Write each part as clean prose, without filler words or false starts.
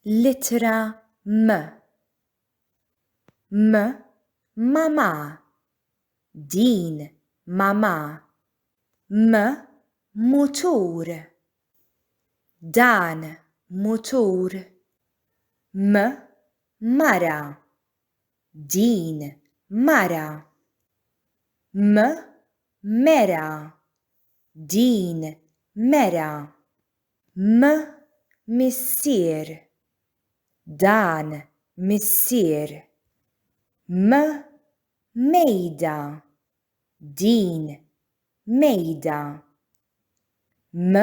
L-ittra M. M, mamà. Din mamà. M, mutur. Dan mutur. M, mara. Din mara. M, mera. Din mera. M, missier. Dan missier. M, mejda. Din mejda. M,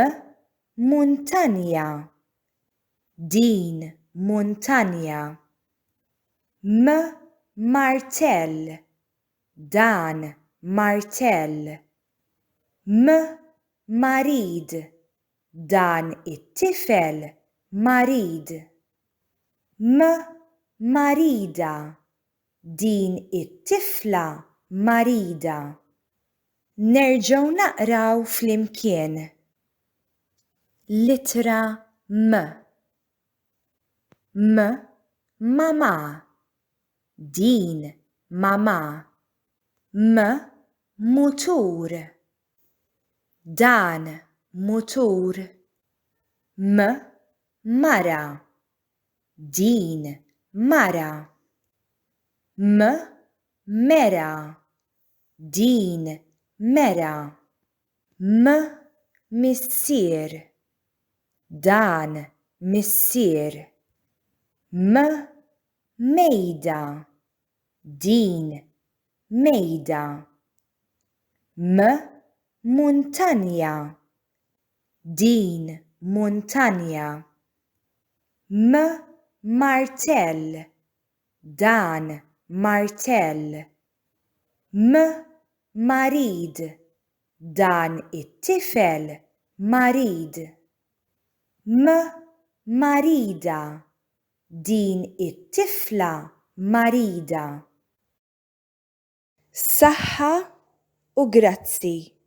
muntanja. Din muntanja. M, martell. Dan martell. M, marid. Dan it-tifel marid. M, marida. Din it-tifla marida. Nerġgħu naqraw flimkien. L-ittra M. M, mamà. Din mamà. M, mutur. Dan mutur. M, mara. Din mara. M, mera. Din mera. M, missier. Dan missier. M, mejda. Din mejda. M, muntanja. Din muntanja. M, martell. Dan martell. M, marid. Dan it-tifel marid. M, marida. Din it-tifla marida. Saħħa u grazzi.